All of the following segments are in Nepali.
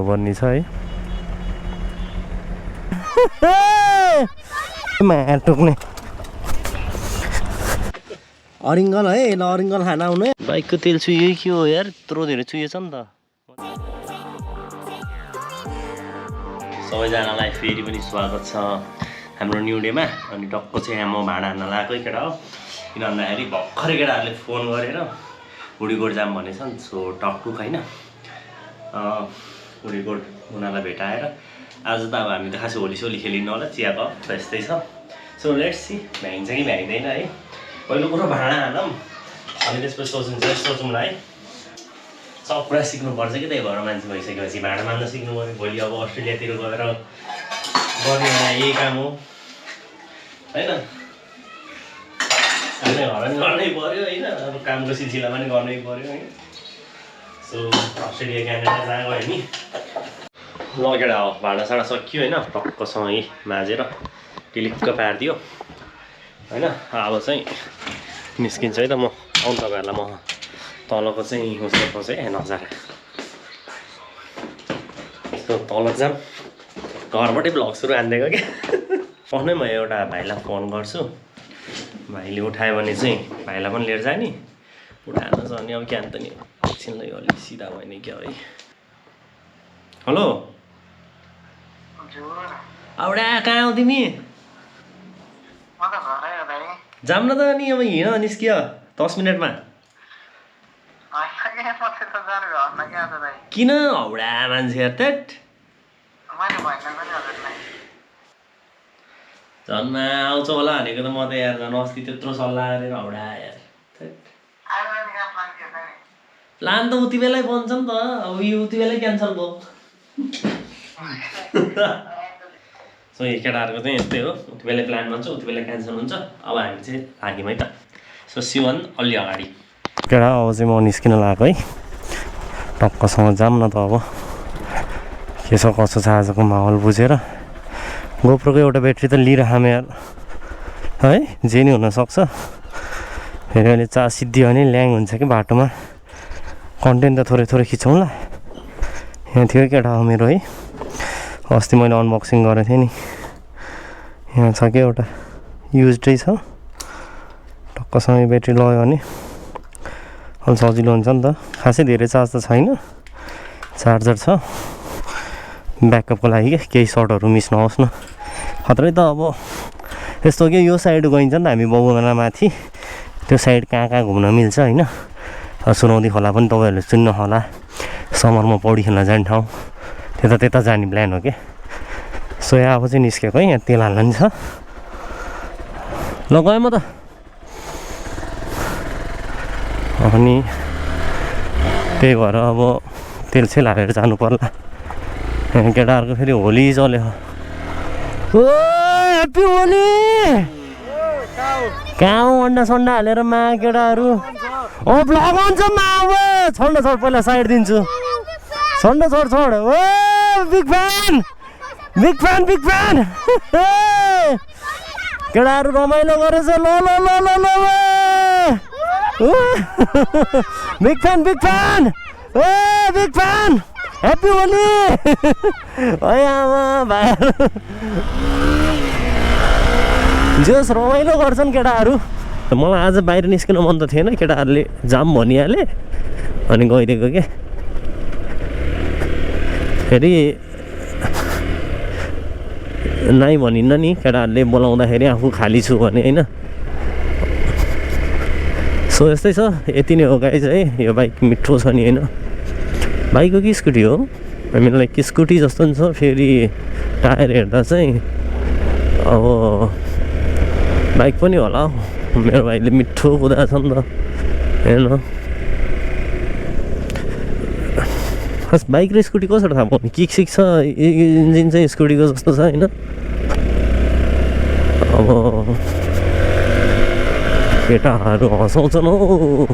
भन्ने छ है टोक्ने अरिङ्गल है ल अरिङ्गल खान आउनु बाइकको तेल चुहियो के हो यार यत्रो धेरै चुहिएछ नि त सबैजनालाई फेरि पनि स्वागत छ हाम्रो न्यू डेमा अनि टक्क चाहिँ यहाँ म भाँडा हान्न लगाएकै केटा हो किन भन्दाखेरि भर्खरै केटाहरूले फोन गरेर बुढीगोठ जाम भनेछ नि सो टकटुक होइन बुढीगोठ उनीहरूलाई भेटाएर आज त अब हामी त खासै होली खेलिन्न होला चिया कप त यस्तै छ सो लेट्स सी भ्याइन्छ कि भ्याइँदैन है पहिलो कुरो भाँडा हानौँ अनि त्यसपछि सोचौँला है सब कुरा सिक्नुपर्छ कि त्यही भएर मान्छे भइसकेपछि भाँडा मान्न सिक्नु पऱ्यो भोलि अब अस्ट्रेलियातिर गएर गर्ने एउटा यही काम हो होइन हामीले घर पनि गर्नै पऱ्यो होइन अब कामको सिलसिला पनि गर्नै पऱ्यो होइन सो अस्ट्रेलिया क्यानाडा जहाँ गयो नि लगेर अब भाँडासाँडा सकियो होइन टक्कसँगै माझेर टिलिक्क पारिदियो होइन अब चाहिँ निस्किन्छ है त म आउनु तपाईँहरूलाई म तलको चाहिँ उसको फसेँ नजारा तल जाम घरबाटै भ्लग सुरु हानिदिएको क्या पक्नै म एउटा भाइलाई फोन गर्छु भाइले उठायो भने चाहिँ भाइलाई पनि लिएर जाने उठाएन छ अनि अब क्या त नि एकछिनलाई अलिक सिधा भयो नि क्या है हेलो औडा कहाँ आऊ तिमी जाम न त नि अब हिँड निस्कियो 10 मिनटमा किन हौडा मान्छे हेर झन् आउँछ होला भनेको त म त यार झन् अस्ति त्यत्रो सल्लाह गरेर हौडा यार लान त उति बेलै बन्छ नि त अब यो उति बेलै क्यान्सल भयो सो यो केटाहरूको चाहिँ यस्तै हो उति बेलै प्लान बन्छ उति बेलै क्यान्सल हुन्छ अब हामी चाहिँ लाग्यौँ है त सो सिवन अलि अगाडि केटा अब चाहिँ म निस्किन लागेको है टक्कसँग जाम न त अब के छ कसो छ आजको माहौल बुझेर गोप्रोको एउटा ब्याट्री त लिइराखौँ यार है जे नि हुनसक्छ फेरि अहिले चार्ज सिद्धियो भने ल्याङ हुन्छ कि बाटोमा कन्टेन्ट त थोरै खिचौँला यहाँ थियो केटा हो मेरो है अस्ति मैले अनबक्सिङ गरेको थिएँ नि यहाँ छ कि एउटा युजडै छ टक्कसँग ब्याट्री लगायो भने अलि सजिलो हुन्छ नि त खासै धेरै चार्ज त छैन चार्जर छ ब्याकअपको लागि के केही सर्टहरू मिस नहोस् न खत्रै त अब यस्तो के यो साइड गइन्छ नि त हामी बाबुआमा माथि त्यो साइड कहाँ घुम्न मिल्छ होइन सुनौदी खोला पनि तपाईँहरूले सुन्नु होला समरमा पौडी खेल्न जाने ठाउँ त्यता जाने प्लान हो क्या सो यहाँ अब चाहिँ निस्केको है यहाँ तेल हाल्न नि छ ल गएँ म त अनि त्यही भएर अब तेल सेल हालेर जानु पर्ला केटाहरूको फेरि होली चल्यो ओ ह्याप्पी होली कहाँ अन्डा सन्डा हालेर मा केटाहरू ब्लग हुन्छ मा अब छोड पहिला साइड दिन्छु छोड ओ बिग फ्यान केटाहरू रमाइलो गरेछ ल बिग फ्यान ओ बिग फ्यान ह्याप्पी होली आमा भाइहरू जोस् रमाइलो गर्छन् केटाहरू मलाई आज बाहिर निस्किन मन त थिएन केटाहरूले जाम भनिहाले अनि गइदिएको क्या फेरि नाइ भनिन्न नि केटाहरूले बोलाउँदाखेरि आफू खाली छु भने होइन सो यस्तै छ यति नै हो गाइज है यो बाइक मिठो छ नि होइन बाइकको कि स्कुटी हो हामीलाई कि स्कुटी जस्तो नि छ फेरि टायर हेर्दा चाहिँ अब बाइक पनि होला हौ मेरो भाइले मिठो कुदाएको छ नि त हेर्न खास बाइक र स्कुटी कसरी थाहा पाउने किक सिक छ इन्जिन चाहिँ स्कुटीको जस्तो छ होइन अब केटाहरू हँसाउँछन् हौ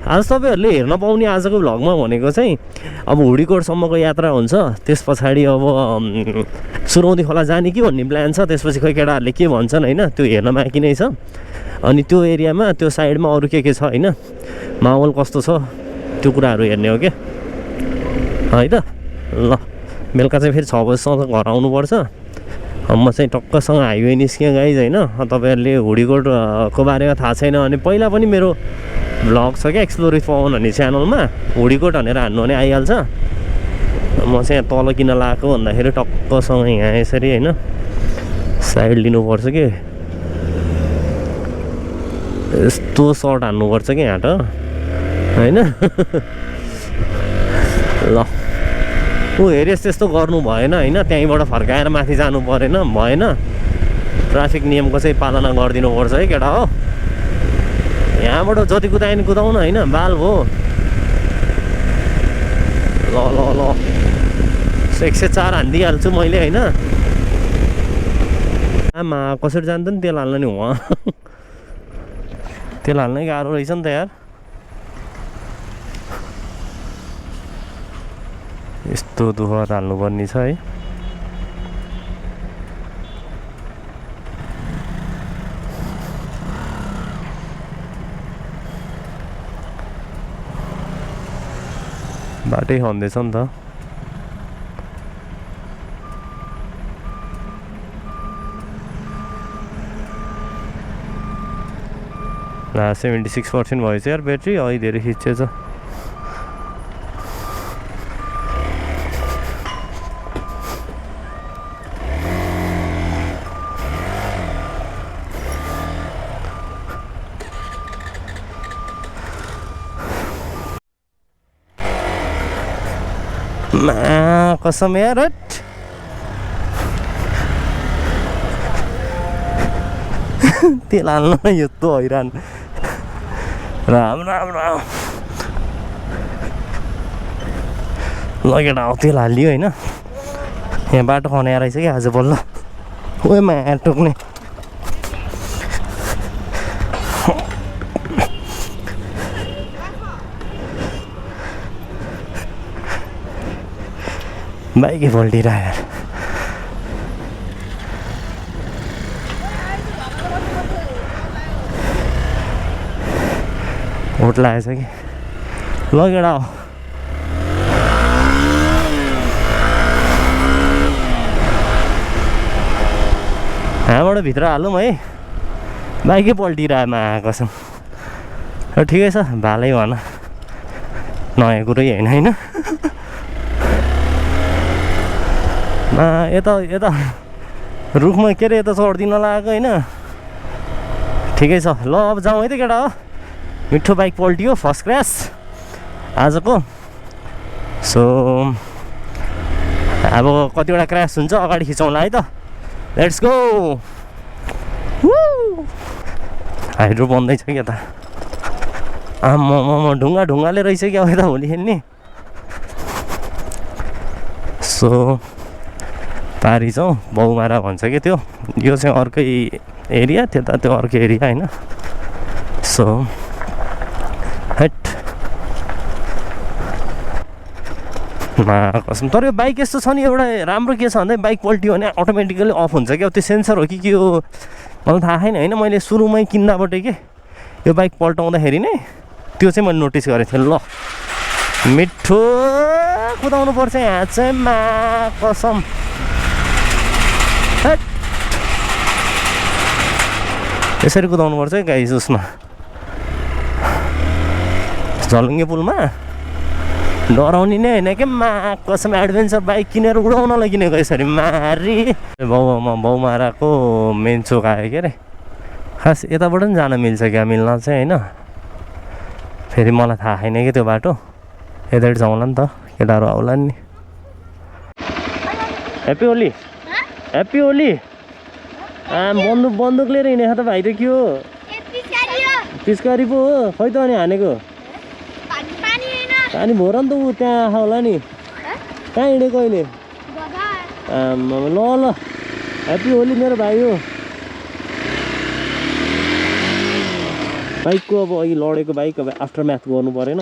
आज तपाईँहरूले हेर्न पाउने आजको भ्लगमा भनेको चाहिँ अब हुडीकोटसम्मको यात्रा हुन्छ त्यस पछाडि अब सुरौदी खोला जाने कि भन्ने प्लान छ त्यसपछि खोइ केटाहरूले के भन्छन् होइन त्यो हेर्न बाँकी नै छ अनि त्यो एरियामा त्यो साइडमा अरू के छ होइन माहौल कस्तो छ त्यो कुराहरू हेर्ने हो क्या है त ल बेलुका चाहिँ फेरि 6 बजीसम्म घर आउनुपर्छ म चाहिँ टक्कसँग हाइवे निस्केँ गाइज होइन तपाईँहरूले हुडीकोटको बारेमा थाहा छैन अनि पहिला पनि मेरो भ्लग छ क्या एक्सप्लोर विथ पवन भन्ने च्यानलमा हुडीकोट भनेर हान्नु भने आइहाल्छ म चाहिँ यहाँ तल किन लगाएको भन्दाखेरि टक्कसँग यहाँ यसरी होइन साइड लिनुपर्छ कि यस्तो सर्ट हान्नुपर्छ कि यहाँ त होइन ल ऊ हेरेस् त्यस्तो गर्नु भएन होइन त्यहीँबाट फर्काएर माथि जानु परेन भएन ट्राफिक नियमको चाहिँ पालना गरिदिनु पर्छ है केटा हो यहाँबाट जति कुदायो नि कुदाउन होइन बाल भो ल ल ल 104 हानिदिइहाल्छु मैले होइन आमा कसरी जान्छ नि तेल हाल्न नि उहाँ तेल हाल्नै गाह्रो रहेछ नि त यार यस्तो दुःख हाल्नुपर्ने छ है बाटै खन्दैछ नि त ला 76% भएछ यार ब्याट्री अलि धेरै खिचेछ कसम यार तेल हाल्न यस्तो हैरान राम राम राम ल केटा हो तेल हालियो होइन यहाँ बाटो खनाएर रहेछ कि आज बल्ल ओ मा टोक्ने बाइकै पल्टिरह यार होट लागेछ कि ल केटा हो यहाँबाट भित्र हालौँ है बाइकै पल्टिरह मा कसम ठिकै छ भालै भन नयाँ कुरै होइन होइन यता रुखमा के अरे यता चढ्दिन लागेको होइन ठिकै छ ल अब जाउँ है त केटा हो मिठो बाइक पल्टियो फर्स्ट क्रास आजको सो अब कतिवटा क्रास हुन्छ अगाडि खिचौँला है त लेट्स गो हाइड्रो बन्दैछ क्या त आम्म ढुङ्गाले रहेछ कि अब यता होली खेल्ने सो पारी जाउँ बाउमारा भन्छ कि त्यो यो चाहिँ अर्कै एरिया त्यता त्यो अर्कै एरिया होइन सो हेट कसम तर यो बाइक यस्तो छ नि एउटा राम्रो के छ भन्दा बाइक पल्टियो भने अटोमेटिकली अफ हुन्छ क्या त्यो सेन्सर हो कि के हो मलाई थाहा छैन होइन मैले सुरुमै किन्दाबाट के यो बाइक पल्टाउँदाखेरि नै त्यो चाहिँ मैले नोटिस गरेको थिएँ ल मिठो कुदाउनु पर्छ यहाँ चाहिँ मा कसम यसरी कुदाउनु पर्छ है गाइस उसमा झलुङ्गे पुलमा डराउने नै होइन क्या मा कसम एडभेन्चर बाइक किनेर उडाउनलाई किनेको यसरी मारी बाउमाराको मेन चोक आयो के अरे खास यताबाट पनि जान मिल्छ क्या मिल्न चाहिँ होइन फेरि मलाई थाहा छैन कि त्यो बाटो यताबाट जाउँला नि त केटाहरू आउला नि ह्याप्पी होली ह्याप्पी होली बन्दुक लिएर हिँडेको त भाइ त के हो पिचकारी पो हो खै त अनि हानेको पानी भोर नि त ऊ त्यहाँ आएको होला नि कहाँ हिँडेको अहिले ल ल ह्याप्पी होली मेरो भाइ हो बाइकको अब अघि लडेको बाइक अब आफ्टर म्याथ गर्नु परेन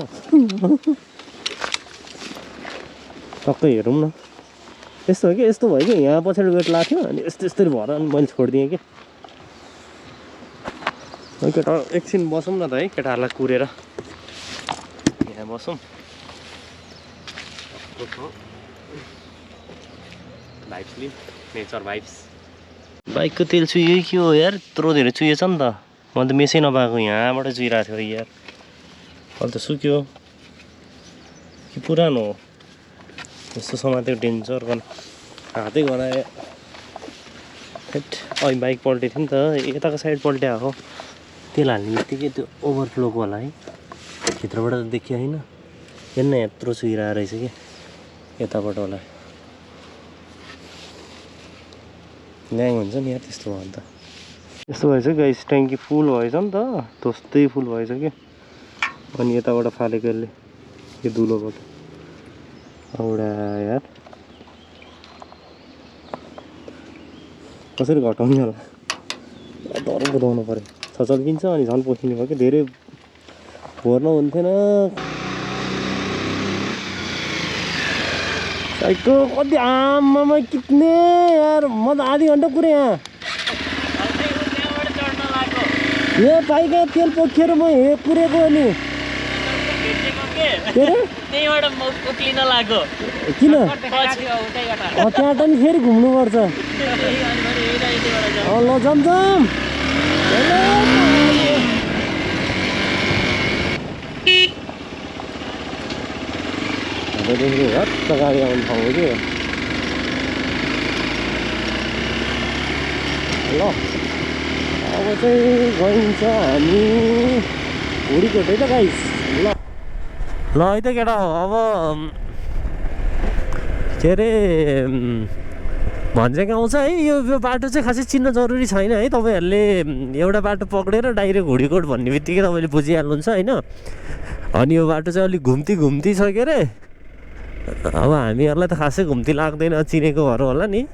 टक्कै हेरौँ न यस्तो हो कि यस्तो भयो कि यहाँ पछाडि वेट लाग्थ्यो अनि यस्तरी भएर अनि मैले छोडिदिएँ कि केटा एकछिन बसौँ न त है केटाहरूलाई कुरेर यहाँ बसौँ कस्तो छ भाइब्स लिम नेचर भाइब्स। बाइकको तेल चुहियो के हो यार, यत्रो धेरै चुहिएछ नि त। मैले त मेसै नपाएको यहाँबाट चुहिरहेको थियो यार। अहिले त सुक्यो कि पुरानो हो यस्तो समातेको डेन्जर गर्न हातै गनायो। हेट अहिले बाइक पल्टेको थियो नि त, यताको साइड पल्ट्या हो। तेल हाल्ने बित्तिकै त्यो ओभरफ्लोको होला है, भित्रबाट त देखियो होइन। हेर्न यत्रो चुहिरहेको रहेछ कि यताबाट होला। ल्याङ हुन्छ नि यार त्यस्तो भयो भने त। यस्तो भएछ गाइस, ट्याङ्की फुल भएछ नि त, धोस्तै फुल भएछ कि। अनि यताबाट फालेको यसले यो धुलोबाट औडा यार। कसरी घटाउने होला, डर बुझाउनु पऱ्यो। छचल्किन्छ अनि झन् पोखिने भयो कि, धेरै भोर्न हुन्थेन। साइको कति आमामा कित्ने यार, म त आधी घन्टा पुऱ्याएँ यहाँ। यो बाइक तेल पोखिएर म पुऱ्याएको अनि त्यहीबाट म उक्लिन लाग्यो। किन त्यहाँ पनि फेरि घुम्नुपर्छ। ल जमजम हत्त गाडी आउने ठाउँ हो कि। ल अब चाहिँ गइन्छ हामी हुडीकोट है त गाइस। ल है त केटा, अब के अरे भन्छ आउँछ है। यो बाटो चाहिँ खासै चिन्न जरुरी छैन है। तपाईँहरूले एउटा बाटो पक्रेर डाइरेक्ट हुडीकोट भन्ने बित्तिकै तपाईँले बुझिहाल्नुहुन्छ होइन। अनि यो बाटो चाहिँ अलिक घुम्ती छ के अरे। अब हामीहरूलाई त खासै घुम्ती लाग्दैन, चिनेकोहरू होला नि।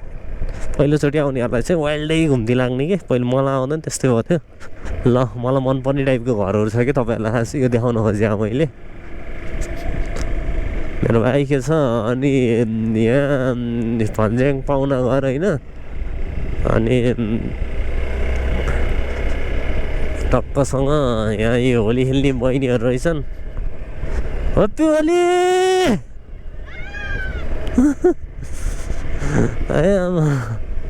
पहिलोचोटि आउनेहरूलाई चाहिँ वाइल्डै घुम्ती लाग्ने कि। पहिले मलाई आउँदा नि त्यस्तै भएको थियो। ल मलाई मनपर्ने टाइपको घरहरू छ कि तपाईँहरूलाई खास यो देखाउन खोजेँ मैले। मेरो भाइ के छ अनि यहाँ भन्ज्याङ पाहुना घर होइन। अनि टक्कसँग यहाँ यो होली खेल्ने बहिनीहरू रहेछन्। हेप्पी होली।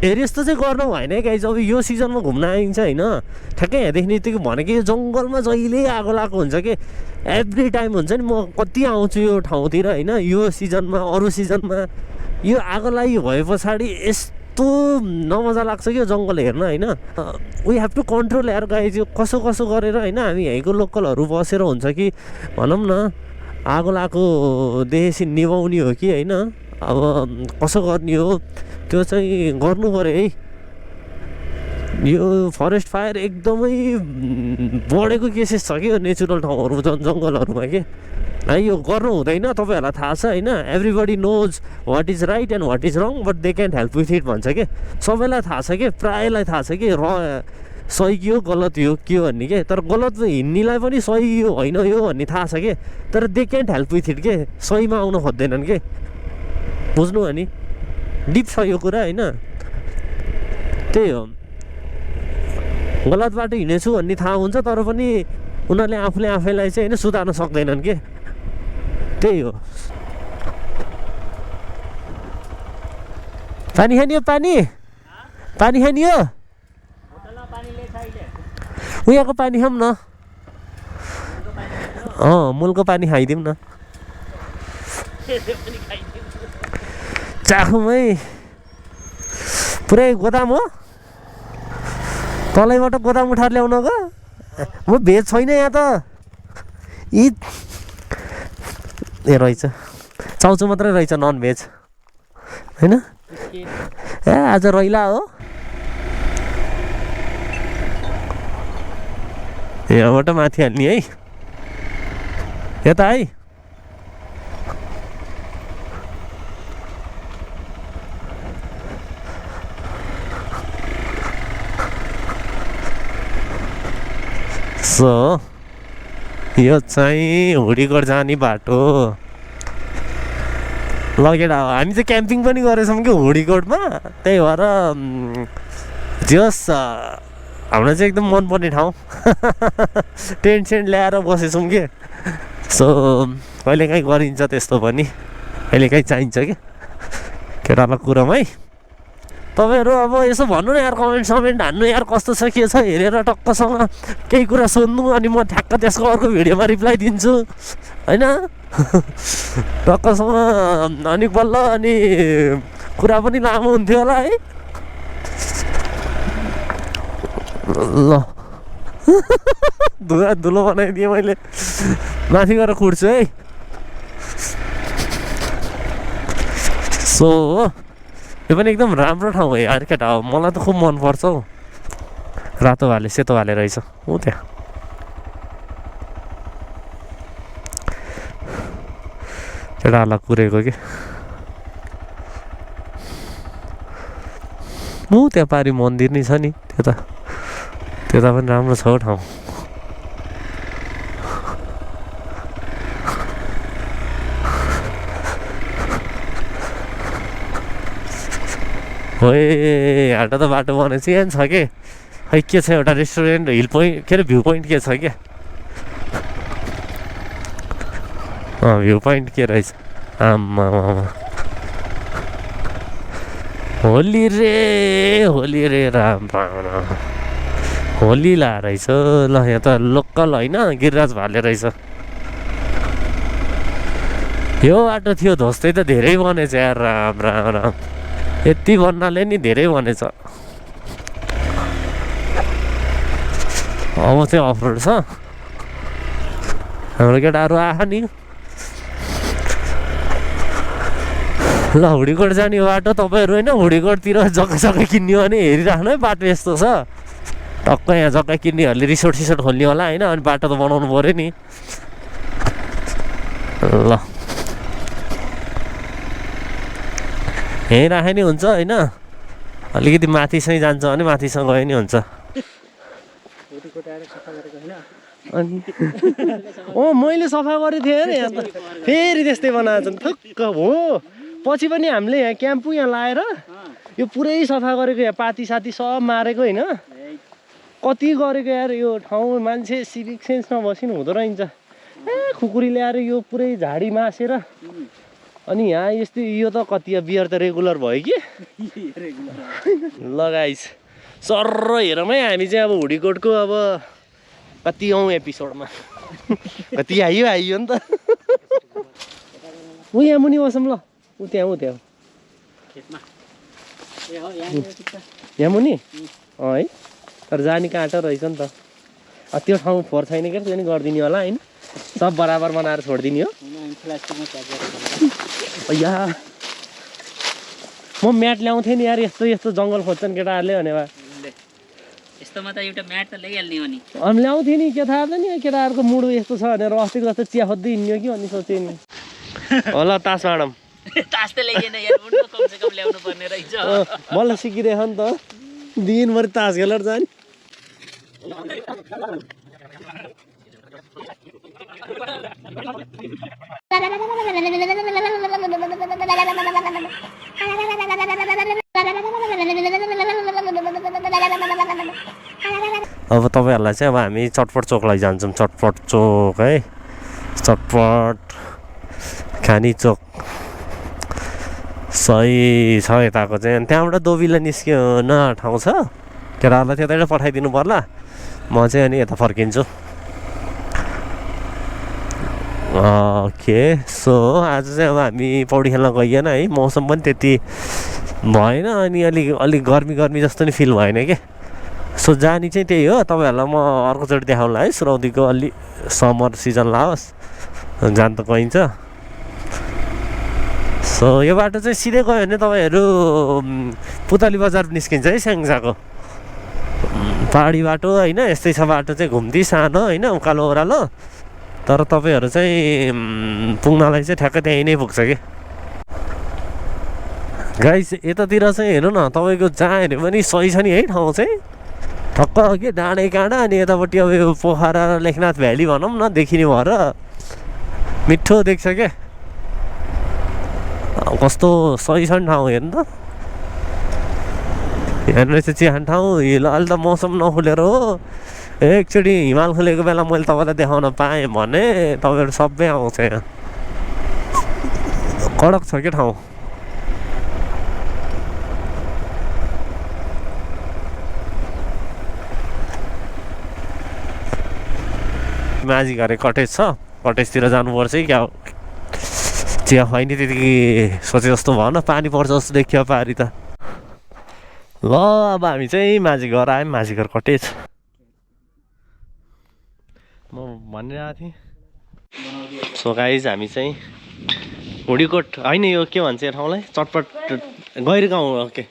हेरी यस्तो चाहिँ गर्नु भएन है गाइस। अब यो सिजनमा घुम्न आइन्छ होइन, ठ्याक्कै यहाँदेखि बित्तिकै भनेको यो जङ्गलमा जहिले आगो लगाएको हुन्छ कि। एभ्री टाइम हुन्छ नि, म कति आउँछु यो ठाउँतिर होइन। यो सिजनमा अरू सिजनमा यो आगो लागि भए पछाडि यस्तो नमजा लाग्छ कि यो जङ्गल हेर्न होइन। वी हेभ टु कन्ट्रोल यार गाइस। यो कसो गरेर होइन हामी यहीँको लोकलहरू बसेर हुन्छ कि भनौँ न आगो लगाएको देखेपछि निभाउने हो कि होइन। अब कसो गर्ने हो त्यो चाहिँ गर्नु पऱ्यो है। यो फरेस्ट फायर एकदमै बढेको केसेस छ कि यो नेचुरल ठाउँहरू जङ्गलहरूमा के है। यो गर्नु हुँदैन, तपाईँहरूलाई थाहा छ होइन। Everybody knows what is right and what is wrong but they can't help with it भन्छ कि। सबैलाई थाहा छ कि, प्रायःलाई थाहा छ कि सही के हो गलत यो के हो भन्ने के। तर गलत हिँड्नेलाई पनि सही यो होइन यो भन्ने थाहा छ कि। तर they can't help with it के, सहीमा आउन खोज्दैनन् के। बुझ्नु हो नि, डिप छ यो कुरा होइन। त्यही हो, गलत बाटो हिँडेछु भन्ने थाहा हुन्छ तर पनि उनीहरूले आफैलाई चाहिँ होइन सुधार्न सक्दैनन् के। त्यही हो। पानी खाने हो, पानी खाने हो। उयाको पानी खाऊँ न। मूलको पानी खाइदिउँ न। चाखौँ है। पुरै गोदाम हो, तलैबाट गोदाम उठाएर ल्याउनको। म भेज छैन यहाँ त। ए रहेछ चाउचो मात्रै रहेछ नन भेज होइन। ए आज रैला हो। यहाँबाट माथि हाल्ने है, यता है। सो यो चाहिँ हुडीकोट जाने बाटो। लगेर हामी चाहिँ क्याम्पिङ पनि गरेछौँ कि हुडीकोटमा। त्यही भएर जस हामीलाई चाहिँ एकदम मनपर्ने ठाउँ। टेन्ट ल्याएर बसेछौँ कि। सो कहिलेकाहीँ गरिन्छ त्यस्तो पनि। कहिलेकाहीँ चाहिन्छ कि केटालाई कुरोमा है। तपाईँहरू अब यसो भन्नु न यार, कमेन्ट समेन्ट हान्नु यार, कस्तो छ के छ हेरेर टक्कसँग केही कुरा सोध्नु, अनि म ठ्याक्क त्यसको अर्को भिडियोमा रिप्लाई दिन्छु होइन। टक्कसँग अनि बल्ल अनि कुरा पनि लामो हुन्थ्यो होला है। ल धुलो बनाइदिएँ मैले, माथि गएर कुट्छु है। सो यो पनि एकदम राम्रो ठाउँ हो यार केटा, हो मलाई त खुब मनपर्छ हौ। रातो भाले सेतो भाले रहेछ ऊ त्यहाँ। केटाहरूलाई कुरेको कि ऊ त्यहाँ पारि मन्दिर नि छ नि, त्यता पनि राम्रो छ हौ ठाउँ। ओए हाल्टा त बाटो बनेको चाहिँ यहाँ छ के, खै के छ एउटा रेस्टुरेन्ट, हिल पोइन्ट के अरे भ्यू पोइन्ट के छ क्या, भ्यू पोइन्ट के रहेछ। आम्मा होली रे राम राम, होली ला रहेछ ल। यहाँ त लोकल होइन, गिरिराज भाले रहेछ। यो बाटो थियो धोस्दै त धेरै बनेछ यार, राम राम राम, यति भन्नाले नि धेरै बनेछ। अब चाहिँ अफरोड छ, हाम्रो केटाहरू आएको नि। ल हुडीकोट जाने बाटो तपाईँहरू होइन, हुडीकोटतिर जग्गा किन्ने हो भने हेरिराख्नु है, बाटो यस्तो छ। टक्क यहाँ जग्गा किन्नेहरूले रिसोर्ट सिसोर्ट खोल्ने होला होइन, अनि बाटो त बनाउनु पऱ्यो नि। ल यहीँ राखे नि हुन्छ होइन, अलिकति माथिसँगै जान्छ भने माथिसँग गयो नि हुन्छ। मैले सफा गरेको थिएँ अरे, यहाँ त फेरि त्यस्तै बनाएको छ थुक्क हो। पछि पनि हामीले यहाँ क्याम्पु यहाँ लाएर यो पुरै सफा गरेको, यहाँ पाती साती सब मारेको होइन, कति गरेको यार। यो ठाउँ मान्छे सिभिक सेन्स नबसिनु हुँदो रहेछ। खुकुरी ल्याएर यो पुरै झाडी मासेर अनि यहाँ यस्तै, यो त कति बियर त रेगुलर भयो कि लगाइस सर्र हेरौँ है। हामी चाहिँ अब हुडीकोटको अब कति आउँ एपिसोडमा, कति आइयो नि त। ऊ यहाँ मुनि बसौँ ल, ऊ त्यहाँ यहाँ मुनि है, तर जाने काँटो रहेछ नि त। त्यो ठाउँ फोहोर छैन क्या, त्यो नि गरिदिने होला होइन, सब बराबर बनाएर छोडिदिने हो। या म म्याट ल्याउँथेँ नि यार, यस्तो जङ्गल खोज्छन् केटाहरूले भनेर, यस्तोमा त एउटा म्याट त ल्याइहाल्ने हो नि। अनि ल्याउँथेँ नि, के थाहा नि केटाहरूको मुड यस्तो छ भनेर। अस्तिको जस्तो चिया खोज्दै हिँड्यो कि अनि सोचेँ नि। होला तास म्याडम, तास त ल्याइएन यार, उड्नु कमसेकम ल्याउनु पर्ने रहेछ। मलाई सिकिरहेको नि त, दिनभरि तास खेलेर जाने। अब तपाईँहरूलाई चाहिँ अब हामी चटपट चोक लैजान्छौँ। चटपट चोक है, चटपट खानी चोक सही छ यताको चाहिँ। त्यहाँबाट दोबिला निस्किन ठाउँ छ, केटाहरूलाई त्यतैबाट पठाइदिनु पर्ला, म चाहिँ अनि यता फर्किन्छु। ओके सो आज चाहिँ अब हामी पौडी खेल्न गइएन है, मौसम पनि त्यति भएन, अनि अलिक गर्मी जस्तो नि फिल भएन क्या। सो जाने चाहिँ त्यही हो। तपाईँहरूलाई म अर्कोचोटि देखाउँला है, सुरौदीको अलि समर सिजन लाओस्, जान त गइन्छ। सो यो बाटो चाहिँ सिधै गयो भने तपाईँहरू पुतली बजार निस्किन्छ है, स्याङ्जाको पहाडी बाटो होइन। यस्तै छ बाटो चाहिँ, घुम्ती सानो होइन, उकालो ओह्रालो, तर तपाईँहरू चाहिँ पुग्नलाई चाहिँ ठ्याक्कै त्यहीँ नै पुग्छ कि। गाइस यतातिर चाहिँ हेर्नु न, तपाईँको जहाँ हेऱ्यो पनि सही छ नि है ठाउँ चाहिँ, ठक्क के डाँडै काँडा, अनि यतापट्टि अब यो पोखरा लेखनाथ भ्याली भनौँ न, देखिने भएर मिठो देख्छ क्या। कस्तो सही छ नि ठाउँ हेर्नु त। यहाँनिर चाहिँ चिहान ठाउँ, अहिले त मौसम नखुलेर हो, एकचोटि हिमाल खुलेको बेला मैले तपाईँलाई देखाउन पाएँ भने तपाईँहरू सबै आउँछ यहाँ। कडक छ क्या ठाउँ माझी घरे कटेज छ कटेजतिर जानुपर्छ है क्या चिया होइन त्यतिकै सोचे जस्तो भएन पानी पर्छ जस्तो देखियो पारी त ल अब हामी चाहिँ माझी घर आयौँ माझी घर कटेज म भनिरहेको थिएँ सो गाइज हामी चाहिँ हुडीकोट होइन यो के भन्छ यो ठाउँलाई चटपट गैरगाउँ ओके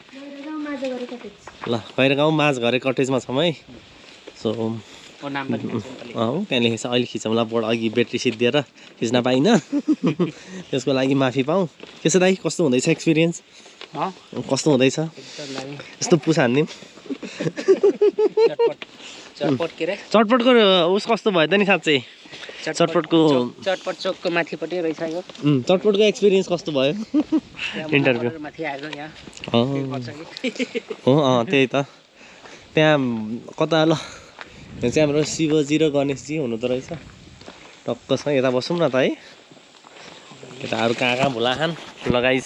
ल गैरगाउँ माझ घरे कटेजमा छौँ है सो त्यहाँ लेखेको छ अहिले खिचौँला बोर्ड अघि ब्याट्री सिद्धिएर खिच्न पाइनँ त्यसको लागि माफी पाऊँ के छ दाइ कस्तो हुँदैछ एक्सपिरियन्स कस्तो हुँदैछ यस्तो पुस हान्ने चटपटको उस कस्तो भयो त नि साँच्चै चटपटको चोकको माथिपट्टि रहेछ यो चटपटको एक्सपिरियन्स कस्तो भयो इन्टरभ्यू त्यही त त्यहाँ कता ल यहाँ चाहिँ हाम्रो शिवजी र गणेशजी हुनु त रहेछ टक्कसँग यता बसौँ न त है यता अरू कहाँ कहाँ भुला खान लगाइज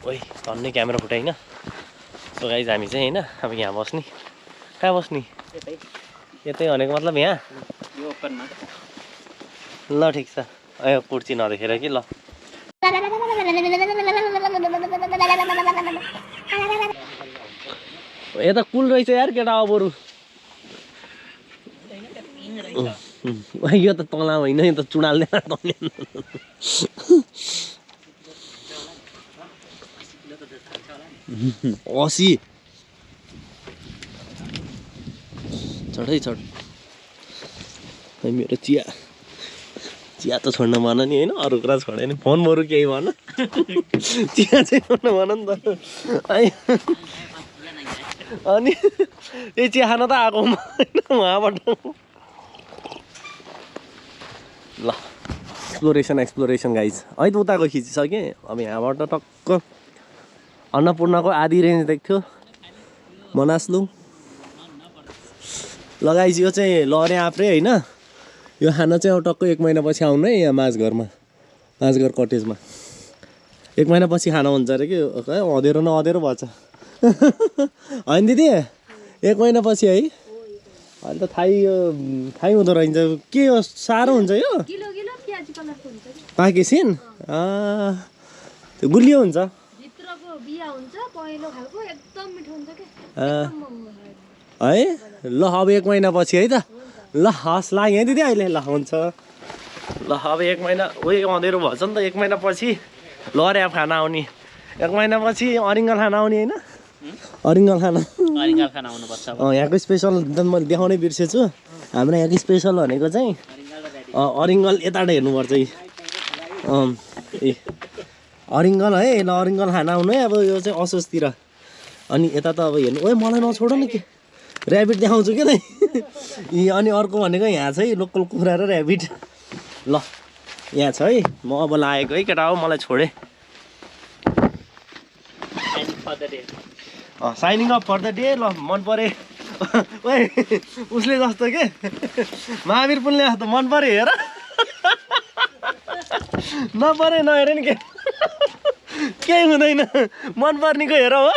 ओइ धन्ने क्यामेरा फुटाइ होइन सो गाइज हामी चाहिँ होइन अब यहाँ बस्ने कहाँ बस्ने यतै भनेको मतलब यहाँ ल ठिक छ यो कुर्ची नदेखेर कि ल यता कुल रहेछ यार केटा अब बरु यो त तला होइन यो त चुडाल्ने असी चढै चढ मेरो चिया चिया त छोड्न भन नि होइन अरू कुरा छोडे नि फोन बरु केही भन चिया चाहिँ छोड्न भन नि त अनि यही चिया खान त आएको होइन उहाँबाट ल एक्सप्लोरेसन गाइज है त उताको खिचिसकेँ अब यहाँबाट टक्क अन्नपूर्णको आधी रेन्ज देख्थ्यो मनासलु लगाइज यो चाहिँ लरे आप्रे होइन यो खाना चाहिँ अब टक्क 1 महिनापछि आउनु है यहाँ माझघर कटेजमा 1 महिनापछि खाना हुन्छ अरे कि अँधेरो न अँधेरो भएछ होइन दिदी 1 महिनापछि है अहिले त थाहै हुँदो रहेछ के हो साह्रो हुन्छ यो पाकेसिन त्यो गुलियो हुन्छ है ल अब 1 महिनापछि है त ल हस् लाग्यो है दिदी अहिले ल हुन्छ ल अब 1 महिना उयो अँधेरो भएछ नि त 1 महिनापछि लरे अब खाना आउने 1 महिनापछि अरिङ्गल खाना आउने होइन अरिङ्गल खाना आउनुपर्छ यहाँको स्पेसल मैले देखाउनै बिर्सेछु हाम्रो यहाँको स्पेसल भनेको चाहिँ अरिङ्गल यताबाट हेर्नुपर्छ ए अरिङ्गल है ल अरिङ्गल खाना आउनु है अब यो चाहिँ असोजतिर अनि यता त अब हेर्नु ओए मलाई नछोड न के ऱ्याबिट देखाउँछु क्या यी अनि अर्को भनेको यहाँ छ है लोकल कुखुरा र ऱ्याबिट ल यहाँ छ है म अब लागेको है केटा हो मलाई छोडे signing up for the day ल मन परे ओए उसले जस्तो के महावीर पुलले जस्तो मन परे हेर नपरे नहेर नि के केही हुँदैन मन पर्नेको हेर हो